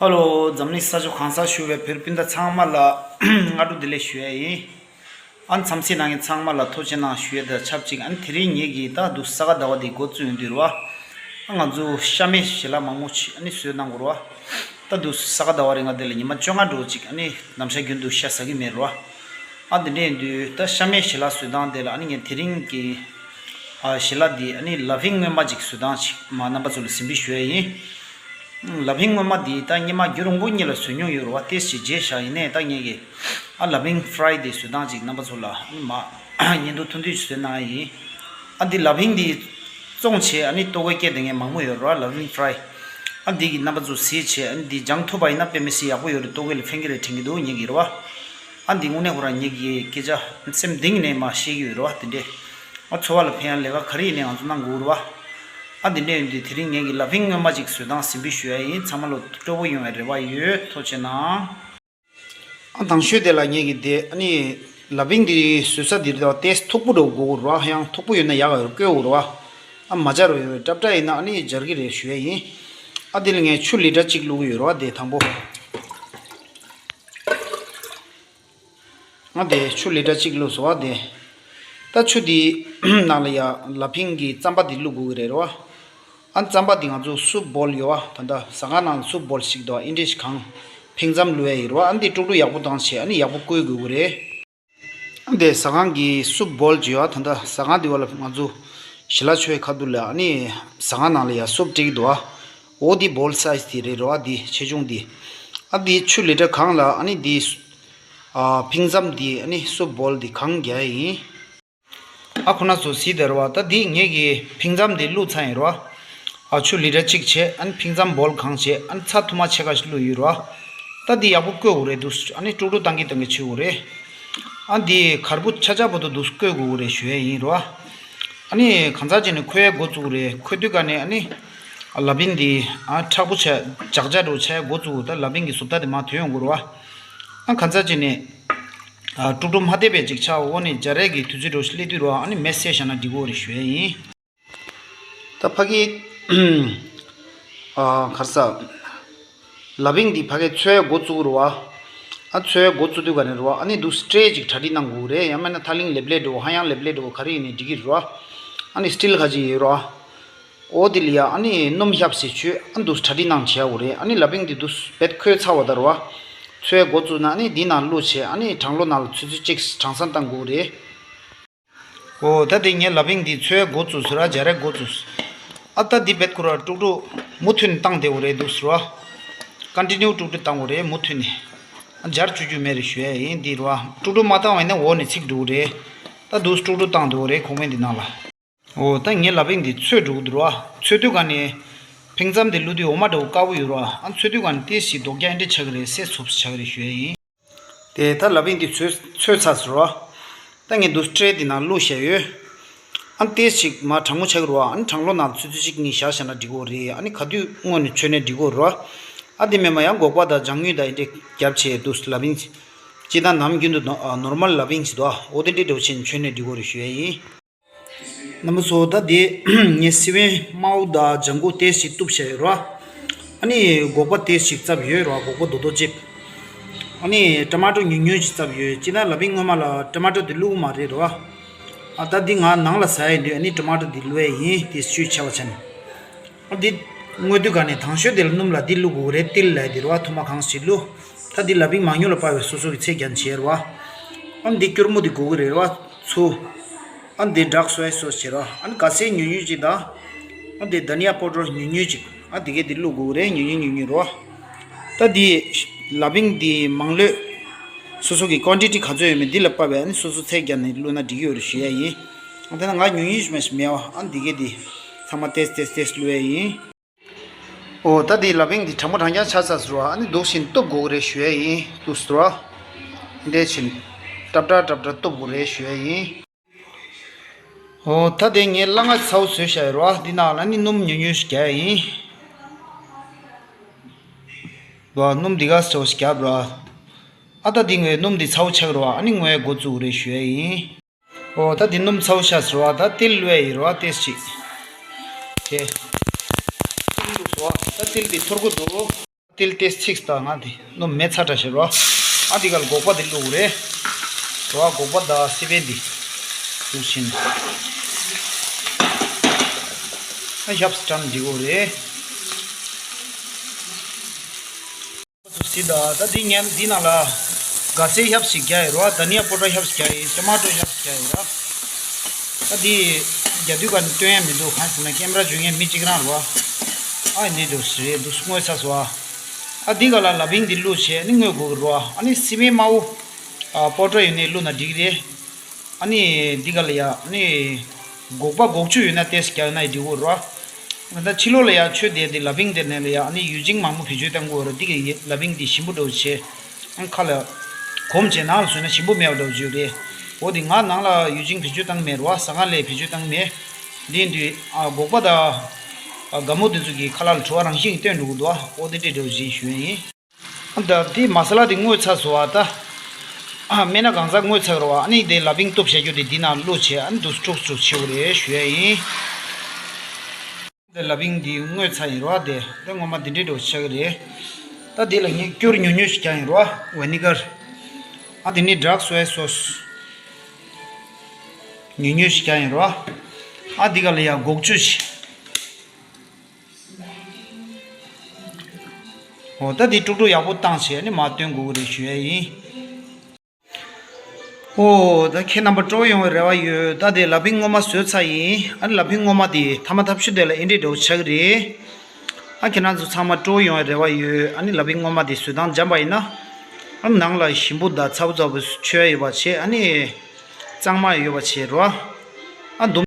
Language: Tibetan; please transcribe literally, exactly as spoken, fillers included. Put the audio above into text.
ཧ་ལོ། འཛམ་གླིང་ས་ཕྱོགས་གང་སར་བཞུགས་པའི་བོད་སྤུན་ཟླ་ཚང་མ་ལ་སྔ་དྲོ་བདེ་ལེགས་ཞུ་ཡ་ཡིན། ཨ་ནི་འཚམས་གཟིགས་གནང་མཁན་ཚང་མ་ལ་ཐུགས་རྗེ་གནང་ཞུ་ཡ་དང་ཆབས་ཅིག་ཨ་ནི་དེ་རིང་ངེད་ཀྱིས་ད་དུང་ས་ག་ཟླ་བ་འདི་འགོ་བཙུགས་ཡོང་དུས་རེད་བ། ཨ་ང་ཚོ་ཤ་མེད་ཞལ་ལག་མང་པོ་ཅིག་ཨ་ནི་བཟོས་གནང་དགོས་རེད་བ། ད་དུང་ས་ག་ཟླ་བ་རེ་ལྔ་དེ་ལ་ཉི་མ་བཅོ་ལྔ་འགྲོ་ཅིག་ཨ་ནི་ནམ་ཞག་རྒྱུན་དུ་ཤ་ཟ་གི་མེད་རེད་བ། ཨ་དེ་འདྲ་ཡིན་དུས་ད་ཤ་མེད་ཞལ་ལག་བཟོ་སྟངས་དེ་ལ་ཨ་ནི་ངས་དེ་རིང་གི་ཨ་ཞལ་ལག་འདི་ཨ་ནི་ལ་ཕིང་སྔོན་མ་ཅིག་བཟོ་སྟངས་ཅིག་མ་རྣམ་པ་ཚོ་ལ་ཟིན་བྲིས་ཞུ་ཡ་ཡིན། ལ་ཕིང་སྔོན་མ་འདི་ད་སྔོན་མ་རྒྱུན་རིང་པོ་གཉིས་ལ་བཟོས་མྱོང་ཡོད་རེད་བ། ཏོག་ཙམ་བརྗེད་བཞག་ཡིན་ནའི་ད་ངས་ཀྱི་ཨ་ལ་ཕིང་ཕ་རའི་འདི་བཟོ་སྟངས་ཅིག་རྣམ་པ་ཚོ་ལ་ཨ་ནི་མ་བརྙན་ཐུང་ཐུང་ཐུང་ཞིག་བཟོས་གནང་ཡ་ཡིན། ཨ་འདི་ལ་ཕིང་འདི་བཙོང་བྱས་ཨ་ནི་ལྟོ་གོས་སྐྱེལ་བསྡད་མཁན་མང་པོ་ཡོད་རེད་བ། ལ་ཕིང་ཕ་རའི། ཨ་འདི་གི་རྣམ་པ་ཚོ་གཟིགས་བྱས་ཨ་ནི་འདི་སྦྱང་ཐུབ་པ་ཡིན་ན་དཔེ་མི་སྲིད་ཡག་པོ་ཡོད་རེད། ལྟོ་གོས་ལ་ཕན་གི་རེད་དྲན་གི་འདུག་ངས་ཀྱི་རེད་བ། ཨ་འདི་དངོས་གནས་ཁོ་རང་ངེད་ཀྱི་སྐད་ཆ་སེམས་གཏིང་ནས་མ་བཤད་ཀྱི་ཡོད་རེད་བ། དེ་འདྲས་ཨ་འཚོ་བ་ལ་ཕན་ཡ་ལས་ཀ་ག་རེ་ཡིན་ནའི་ང་ཚོ་གནང་དགོས་རེད་བ། ཨ་འདི་འདྲས་ཡིན་དུས་དེ་རིང་ངེད་ཀྱི་ལ་ཕིང་སྔོན་མ་ཅིག་བཟོ་སྟངས་ཟིན་བྲིས་ཞུ་ཡ་ཡིན། ཚང་མ་ལ་སྤྲོ་པོ་ཡོང་བའི་རེ་བ་ཡོད། ཐུགས་རྗེ་གནང་། ཨ་དང་ཤོས་དེ་ལ་ངེད་ཀྱི་དེ་ཨ་ནི་ལ་ཕིང་འདི་བཟོ་ས་འདིར་ད་ཏོག་ཙམ་མཐུག་པོ་འདྲ་བོ་དགོས་རེད་བ། ཡང་མཐུག་པོ་ཡོད་ན་ཡག་ག་བསྐོལ་དགོས་རེད་བ། ཨ་མ་སྦྱར་བ་ཡོད་སྲབ་སྲབ་ཡིན་ན་ཨ་ནི་སྦྱར་གི་རེད་ཞུ་ཡ་ཡིན། ཨ་དེ་ལ་ངས་ཆུ་ལི་ཊར་གཅིག་བླུགས་ཡོད་རེད་བ། དེ་དང་པོ། ང་དེ་ཆུ་ལི་ཊར་གཅིག་བླུགས་སོང་བ་དེ། ད་ཆུ་དེའི་ནང་ལ་ཡ་ལ་ཕིང་གི་རྩམ་པ་དེ་བླུགས་དགོས་ཀྱི་རེད་རོ། ཨ་རྩམ་པ་དེ་ང་ཚོ་སུབ་བོལ་ཡོད་བ། ད་ལྟ་ཟ་ཁང་ནང་ལ་སུབ་བོལ་ཞིག་འདུག་ཨིན་ཌི་ཤི་ཁང་། ཕིང་རྩམ་བླུགས་ཡ་ཡིན་རོ། ཨ་འདི་དཀྲུག་དཀྲུག་ཡག་པོ་བཏང་བྱས་ཨ་ནི་ཡག་པོ་བསྐོལ་དགོས་ཀྱི་རེད། ཨ་འདི་ཟ་ཁང་གི་སུབ་བོལ་ཅིག་ཡོད་བ། ད་ལྟ་ཟ་ཁང་དེ་བ་ལ་ང་ཚོ་ཞལ་ལག་མཆོད་ཡའི་ཁ་ཐུག་ལ་ཨ་ནི་ཟ་ཁང་ནང་ལ་ཡ་སུབ་སྤྲད་ཀྱི་འདུག་བ། འོ་འདི་བོལ་སའི་ཛི་དེ་རེད་རོ། ཨ་འདི་ཆེ་ཆུང་འདི། ཨ་འདི་ཆུ་ལི་ཊར་གང་ལ་ཨ་ནི་འདི། ཨ་ཕིང་རྩམ་འདི་ཨ་ནི་སུབ་བོལ་འདི་གང་རྒྱག་ཡིན། ཨ་ཁོ་ན་ཚོ་གཟིགས་དེ་རོ་བ། ད་འདི་ངེད་ཀྱིས་ཕིང་རྩམ་འདི་བླུགས་ཚར་ཡིན་རོ། ཨ་ཆུ་ལི་ཊར་གཅིག་བྱས་ཨ་ནི་ཕིང་རྩམ་བོལ་གང་བྱས་ཨ་ནི་ཚྭ་ཐུར་མ་ཕྱེད་ཀ་ཞིག་བླུགས་ཡོད་རོ། ད་འདི་ཡག་པོ་བསྐོལ་དགོས་རེད་འདུག་ཨ་ནི་དཀྲུག་དཀྲུག་བཏང་གི་བཏང་གི་བྱེད་དགོས་རེད། ཨ་འདི་གར་པོ་ཆ་ཆ་བོ་དུ་འདུག་བསྐོལ་དགོས་རེད་ཞུ་ཡས་ཡིན་རོ། ཨ་ནི་གང་ཚ་བྱས་ནས་ཁོལ་ཡས་འགོ་བཙུགས་རེད། ཁོལ་དུས་ཀ་ནས་ཨ་ནི་ལ་ཕིང་འདི་ཨ་མཁྲེགས་པོ་བྱས་ལྗགས་ལྗགས་འདྲ་བོ་བྱས་འགོ་བཙུགས། ད་ལ་ཕིང་གི་བཟོ་ལྟ་དེ་མར་ཐོན་ཡོང་དགོས་རོ། ཨ་གང་ཚ་བྱས་ནས། ཨ་དཀྲུག་དཀྲུག་མ་བདེ་བའི་ཅིག་ཆགས་འོག་ནས་སྦྱར་ཡས་ཀྱི་དུས་ཚོད་འགྲོ་སླེབས་དུས་རོ། ཨ་ནི་མེ་བསད་བཞག་ན་འགྲིག་གོ་རེད་ཞུ་ཡས་ཡིན། ད་ཕ་གི་ཨ་གར་ས་ལ་ཕིང་འདི་ཕ་གི་ཚོས་འགོ་བཙུགས་རོ། ཨ་ཚོས་འགོ་བཙུགས་དུས་ག་ནས་རོ། ཨ་ནི་འདུག་སེ་ཊེ་ཅིག་གྲ་སྒྲིག་གནང་དགོས་རེད། ཡང་མིན་ན་ཐག་རིང་ལེབ་ལེབ་འགྲོ་ཧ་ཡང་ལེབ་ལེབ་འགྲོ་ག་རེ་ཡིན་ནའི་འགྲིག་གི་རོ། ཨ་ནི་སི་ཊིལ་ཁ་ཅིག་ཡོད་རོ། འོ་དེ་ལ་ཡ་ཨ་ནི་སྣུམ་བཞག་ཟེར་བྱོས། ཨ་འདུག་གྲ་སྒྲིག་གནང་བྱས་འོ་རེད། ཨ་ནི་ལ་ཕིང་འདི་འདུག་བེད་ཁོལ་ཚར་བ་ད་རོ། ཚོས་འགོ་བཙུགས་ན་ཨ་ནི་འདི་ནང་བླུགས་བྱས་ཨ་ནི་གྲང་ལོ་ནང་ལ་ཚོད་ཚོད་ཅིག་གྲང་སང་བཏང་དགོས་རེད། འོ་ད་དེ་ངས་ལ་ཕིང་འདི་ཚོས་འགོ་བཙུགས་ཟེར་ར་སྦྱར་ཡས་འགོ་བཙུགས། ཨ་ད་འདི་བེད་ཁོ་ར་དཀྲུག་དཀྲུག་མུ་མཐུད་ནས་བཏང་བསྡད་འོ་རེད་འདུག་ཟེར་རོ། ཀོན་ཊི་ནིའུ་དཀྲུག་དཀྲུག་བཏང་འོ་རེད་མུ་མཐུད་ནས། ཨ་སྦྱར་བཅུག་རྒྱུ་མེད་རེད་ཞུ་ཡས་ཡིན་འདི་རོ། དཀྲུག་དཀྲུག་མ་བཏང་བ་ཡིན་ན་འོག་ནས་ཚིག་འགྲོ་གི་རེད། ད་འདུག་སེ་དཀྲུག་དཀྲུག་བཏང་འདུག་འོ་རེད་ཁོག་མེད་འདི་ནང་ལ། འོ་ད་ངས་ལ་ཕིང་འདི་ཚོས་འགྲོ་གི་འདུག་རོ། ཚོས་དུས་ག་ནས་ཕིང་རྩམ་འདི་བླུགས་དུས་འོ་མ་འདྲ་བོ་དཀར་པོ་ཡོད་རོ། ཨ་ཚོས་དུས་ག་ནས་ཏོག་ཙམ་རྡོག་རྒྱག་འདྲ་ཆགས་ཀྱི་རེད། སེ་ཚོབ་ཆགས་ཀྱི་རེད་ཞུ་ཡས་ཡིན། དེ་ད་ལ་ཕིང་འདི་ཚོས་ཚོས་ཚར་ཟེར་རོ། ད་ངས་འདུག་སེ་ཊེ་འདི་ནང་བླུགས་བཞག་ཡོད། ཨ་ཏོག་ཙམ་མར་གྲང་མོ་ཆགས་ཀྱི་རོ། ཨ་ནི་གྲང་ལོ་ནང་ཚོད་ཚོད་ཅིག་གཉིས་བཞག་བཞག་ན་འགྲིག་གོ་རེད། ཨ་ནི་ག་དུས་སྔོན་ནས་མཆོད་ནའི་འགྲིག་གོ་རོ། ཨ་དེ་མེད་མ་ཡང་སྒོག་པ་དང་ལྗང་སྨྱུག་དང་འདི་འདྲ་རྒྱབ་བྱས་འདུག་ལ་ཕིང་། སྤྱིར་བཏང་ནམ་རྒྱུན་དུ་ནོ་ནོར་མལ་ལ་ཕིང་ཞིག་འདུག་འོ་དེ་འདྲ་འདྲ་བོ་བྱས་ནས་མཆོད་ནའི་འགྲིག་གོ་རེད་ཞུ་ཡས་ཡིན། རྣམ་པ་ཚོ་ད་དེ་ངས་སི་པན་དམར་པོ་དང་ལྗང་གུ་ཏོག་ཙམ་གཏུབ་བྱས་ཡོད་རོ། ཨ་ནི་སྒོག་པ་ཏོག་ཙམ་བརྩེགས་ཡོད་རོ། སྒོག་པ་རྡོག་རྡོག་བརྩེགས། ཨ་ནི་ཊ་མ་ཊོ་ཉུང་ཉུང་ཅིག་བརྩེགས་ཡོད། སྤྱིར་བཏང་ལ་ཕིང་སྔོན་མ་ལ་ཊ་མ་ཊོ་དེ་བླུགས་མ་རེད་རོ། ཨ་ད་འདི་ང་ནང་ལ་ཟ་ཡས་ཡིན་དུས་ཨ་ནི་ཊ་མ་ཊོ་དེ་བླུགས་ཡས་ཡིན། དེ་ཤུགས་ཆེ་བ་བྱས་ནས། ཨ་འདི་བརྔོས་དུས་ག་ནས་དང་ཤོས་དེ་ལ་སྣུམ་ལ་འདི་བླུགས་དགོས་རེད། ཏིལ་ལབ་དེ་རེད་བ། ཐུར་མ་གང་ཞིག་བླུགས། ད་འདི་ལ་ཕིང་མང་ཉུང་ལ་དཔག་པའི་སོ་སོ་གི་ཚད་རྒྱབ་བྱས་རེད་བ། ཨ་འདི་སྐྱུར་མོ་འདི་དགོས་ཀྱི་རེད་བ། ཚུར། ཨ་འདི་ཌརྐ་སོ་ཡ་སོ་སི་བྱས་རེད་བ། ཨ་ནི་ག་ཚད་ཉུང་ཉུང་ཅིག་དང་། ཨ་འདི་དྷ་ནི་ཡ་པའུ་ཌར་ཉུང་ཉུང་ཅིག་ཨ་འདི་གས་འདི་བླུགས་དགོས་ཀྱི་རེད། ཉུང་ཉུང་ཉུང་ཉུང་རེད་བ། ད་འདི་ལ་ཕིང་འདི་མང་ལོས། སོ་སོ་གི་ཀོན་ཊི་ཊི་ག་ཚོད་ཡོད་མེད་འདི་ལ་དཔག་པའི་ཨ་ནི་སོ་སོ་ཚད་རྒྱབ་ནས་བླུགས་ན་འགྲིག་གི་ཡོད་རེད་ཞུ་ཡ་ཡིན། ཨ་དེ་ན་ང་ཉུང་ཉུང་ཞིག་མ་ཞིག་མེད་བ། ཨ་འདི་གས་འདི་ཚང་མ་ཏོག་ཙམ་ཏོག་ཙམ་ཏོག་ཙམ་བླུགས་ཡ་ཡིན། འོ་ད་འདི་ལ་ཕིང་འདི་གྲང་མོ་གྲང་རྐྱང་ཆགས་ཚར་ཟེར་བ། ཨ་ནི་འདུག་བཞིན་གཏུབ་དགོས་ཀྱི་རེད་ཞུ་ཡ་ཡིན། འདུག་ཟེར་བ། འདི་འདྲས་བྱས་ནས་ཏྲབ་ཏྲབ་ཏྲབ་ཏྲབ་གཏུབ་དགོས་རེད་ཞུ་ཡ་ཡིན། འོ་ད་དེ་ངས་སླ་ང་ཚ་བོ་བཟོས་བཞག་ཡོད་རེད་བ། འདི་ནང་ལ་ནི་སྣུམ་ཉུང་ཉུང་ཞིག་རྒྱག་ཡ་ཡིན། རེད་བ། སྣུམ་འདི་ག་ཚོད་ཞིག་རྒྱབ་རེད་བ། ཨ་ད་འདི་ངས་སྣུམ་འདི་ཚ་བོ་ཆགས་རེད་བ། ཨ་ནི་ངས་འགོ་བཙུགས་རེད་ཞུ་ཡ་ཡིན། འོ་ད་འདི་སྣུམ་ཚ་བོ་ཆགས་ཟེར་བ། ད་ཏིལ་བླུགས་ཡ་ཡིན་རེད་བ། ཏོག་ཙམ་ཅིག་དེ། ཏིལ་བླུགས་སོང་བ། ད་ཏིལ་འདི་འཐོར་གི་འདུག་ཏིལ་ཏེ་ཚིགས་དང་ང་དེ་ནོ་མེ་ཚ་དྲ་ཞེས་རོ། ཨ་དེ་ག་ལ་སྒོག་པ་དེ་བླུགས་རེད། རོ་སྒོག་པ་དང་སི་པན་དེ་བླུགས་ཕྱིན། ཨ་ཞབས་སི་ཀྲམ་འདི་གོ་རེད། སི་ད་ད་འདི་ཉན་འདི་ནང་ལ་ག་སེ་ཞབས་ཤིག་རྒྱག་ཡོད་རོ། ད་ནི་ཡ་པོ་ཏྲ་ཞབས་ཤིག་རྒྱག་ཡོད། ཊ་མ་ཊོ་ཞབས་ཤིག་རྒྱག་ཡོད་ར། ད་འདི་རྒྱ་དུས་ག་ནི་སྟོན་ཡ་མི་འདུག་གང་ཟེར་ན་ཀེམ་ར་བྱུང་ཡ་མི་གཅིག་རང་རོ། ཨ་འདི་འདུག་སི་རེད་འདུག་སྔོ་ཚ་སོ། ཨ་འདི་ག་ལ་ལ་བིང་འདི་བླུགས་བྱས་ནི་སྔོ་དགོས་ཀྱི་རོ། ཨ་ནི་སི་པན་དམར་པོ་ཨ་པོ་ཏྲ་ཡོད་ནི་བླུགས་ན་འགྲིག་རེད། ཨ་ནི་འདི་ག་ལ་ཡ་ཨ་ནི་སྒོག་པ་སྒོག་ཆུ་ཡོད་ན་ཏེས་རྒྱག་ན་འགྲིག་གོ་རོ། ད་ཕྱི་ལོགས་ལ་ཡ་ཆོས་དེ་འདི་ལ་བིང་དེ་ནས་ལ་ཡ་ཨ་ནི་ཡུ་ཅིང་མང་པོ་བེད་སྤྱོད་བཏང་གོ་རོ། འདི་གི་ལ་བིང་འདི་ཞིམ་པོ་འགྲོ་བྱས། ཨ་ཁ་ལ་གོམ་བྱས་ནང་ལ་བཟོས་ན་ཞིམ་པོ་མེད་པ་འགྲོ་བྱས་རེད། འོ་དེ་ང་ནང་ལ་ཡུ་ཅིང་བེད་སྤྱོད་བཏང་མེད་རོ། ཟ་ཁང་ལས་བེད་སྤྱོད་བཏང་མེད། འདི་འདི་ཨ་སྒོག་པ་དང་ཨ་སྒ་མོ་དེ་ཚོ་གི་ཁ་ལ་ལ་བྲོ་བ་རང་བཞིན་གྱིས་སྟོན་འགྲོ་གི་འདུག་འོ་དེ་འདྲས་འགྲོ་བྱས་ཞུ་ཡ་ཡིན། ད་དེ་མ་ས་ལ་དེ་སྔོ་ཚ་སོ་བ་ད། ཨ་སྨན་སྣ་གང་ཟག་སྔོ་ཚ་རོ་བ། ཨ་ནི་དེ་ལ་བིང་གཏུབ་བྱ་རྒྱུ་དེ་འདི་ནང་བླུགས་བྱས་ཨ་ནི་དུ་སྤྲུག་སྤྲུག་བྱེད་དགོས་རེད་ཞུ་ཡ་ཡིན། དེ་ལ་བིང་འདི་སྔོ་ཚ་ཡིན་རོ་བ། དེ་དེ་ངོ་མ་འདི་འདྲའི་འགྲོ་ཆགས་ཀྱི་རེད། ད་དེ་ལ་ངས་སྐྱུར་ཉུང་ཉུང་ཞིག་རྒྱག་ཡིན་རོ་བ། ཝེ་ནི་གར། ཨ་དེ་ནི་ཌརཀ་སོ་ཡ་སོ་སི་ཉུང་ཉུང་ཞིག་རྒྱག་ཡིན་རོ་བ། ཨ་འདི་ག་ལ་ཡ་སྒོག་ཆུ་ཞིག་འོ་ད་དེ་དཀྲུག་དཀྲུག་ཡག་པོ་བཏང་བྱས་ནི་མ་སྟོན་དགོས་ཀྱི་རེད་ཞུ་ཡ་ཡིན། འོ་ད་ཁྱེད་རྣམ་པ་སྤྲོ་ཡོང་བའི་རེ་བ་ཡོད། ད་དེ་ལ་བིང་སྔོན་མ་བཟོས་ཚར་ཡིན། ཨ་ནི་ལ་བིང་སྔོན་མ་དེ་ཐ་མ་ཐབས་ཤུ་དེ་ལ་ཨེ་འདྲས་འགྲོ་ཆགས་ཀྱི་རེད། ཨ་ཁྱེད་རང་ཚོ་ཚང་མ་སྤྲོ་ཡོང་བའི་རེ་བ་ཡོད། ཨ་ནི་ལ་བིང་སྔོན་མ་དེ་བཟོས་སྟངས་འཇམ་པ་ཡིན་ན། ཨ་ནང་ལ་ཞིམ་པོ་དང་ཚ་པོ་ཚ་པོ་མཆོད་ཡ་ཡོད་པ་བྱས། ཨ་ནི་གཙང་མ་ཡོད་པ་བྱས་རོ། ཨ་འདུམ།